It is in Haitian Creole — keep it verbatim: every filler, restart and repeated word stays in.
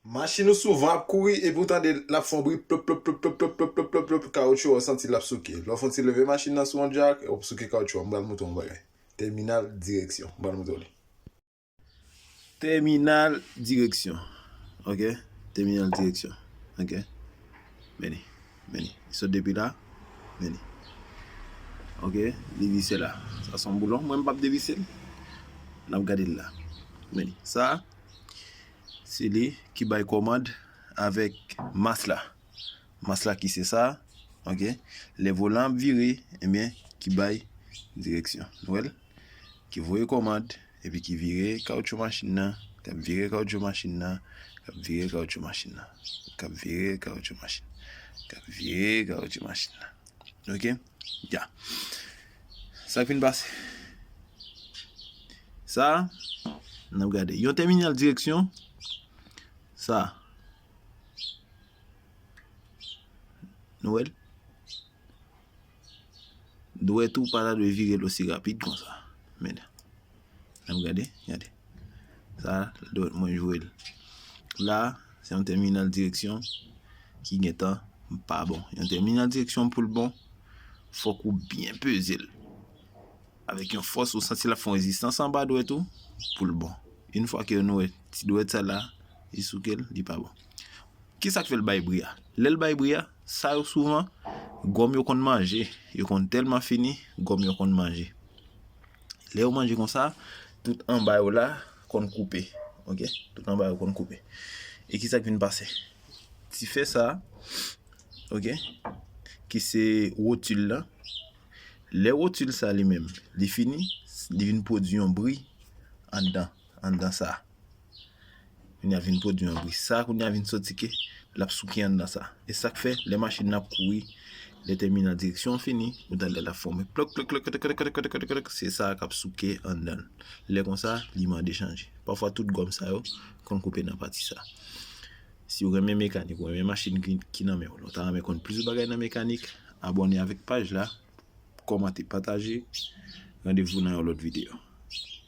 Machin ou souvan ap kouri epi ou tande l ap fè yon bri plop plop plop plop plop plop plop plop plop, kawotchou ou santi l ap souke. Lè w fè yon ti leve machin nan sou yon djak, w ap souke kawotchou a. M pral montre w yon bagay. Tèminal direksyon. M pral montre w li. Tèminal direksyon. Ok? Tèminal direksyon. Ok? Men li. Men li. Li sot depi la. Men li. Ok? Li vise la. Sa se yon boulon. Mwen m p ap devise l. N ap gade l la. Men li. Sa, se li ki bay kòmand avèk mas la. Mas la ki se sa, ok? Lè volan ap vire, ebyen, ki bay direksyon. Nou wè l? Ki voye kòmand, epi ki vire kawotchou machin nan, k ap vire kawotchou machin nan, k ap vire kawotchou machin nan, k ap vire kawotchou machin, k ap vire kawotchou machin nan. Ok? Ya. Sa k fin pase. Sa, n ap gade. Yon tèminal direksyon. Sa. Nou wè l? Dwèt ou pa ta dwe vire l osi rapid konsa. Men. N ap gade, gade. Sa, dwèt mwen jwe l. La, se yon tèminal direksyon ki gentan pa bon. Yon tèminal direksyon pou l bon, fòk ou byen peze l. Avèk yon fòs ou santi l ap fè yon rezistans anba dwèt ou pou l bon. Yon fwa ke nou wè ti dwèt sa la, li souke l, li pa bon. Kisa k fè l bay bri a? Lè l bay bri a, sa yo souvan, gòm yo konn manje. Yo konn tèlman fini, gòm yo konn manje. Lè yo manje konsa, tout anba yo la konn koupe. Ok? Tout anba yo konn koupe. E kisa k vin pase? Ti fè sa, ok? Ki se wotil la. Lè wotil sa li menm, li fini, li vin pwodui yon bri anndan, anndan sa. Kounye a vin pwodui yon bri. Sa kounye a vin soti ke l ap souke anndan sa. E sa k fè, lè machin nan ap kouri, lè tèminal direksyon an fini, ou tande l ap fòme plòk, plòk, plòk, plòk, plòk, plòk, plòk, se sa k ap souke anndan l. Lè konsa, li mande chanje. Pafwa, tout gòm sa yo konn koupe nan pati sa. Si w renmen mekanik, ou renmen machin ki, ki nan men w, ou ta renmen konn plis bagay nan mekanik, abòne avèk paj la, kòmante, pataje. Randevou nan yon lòt videyo.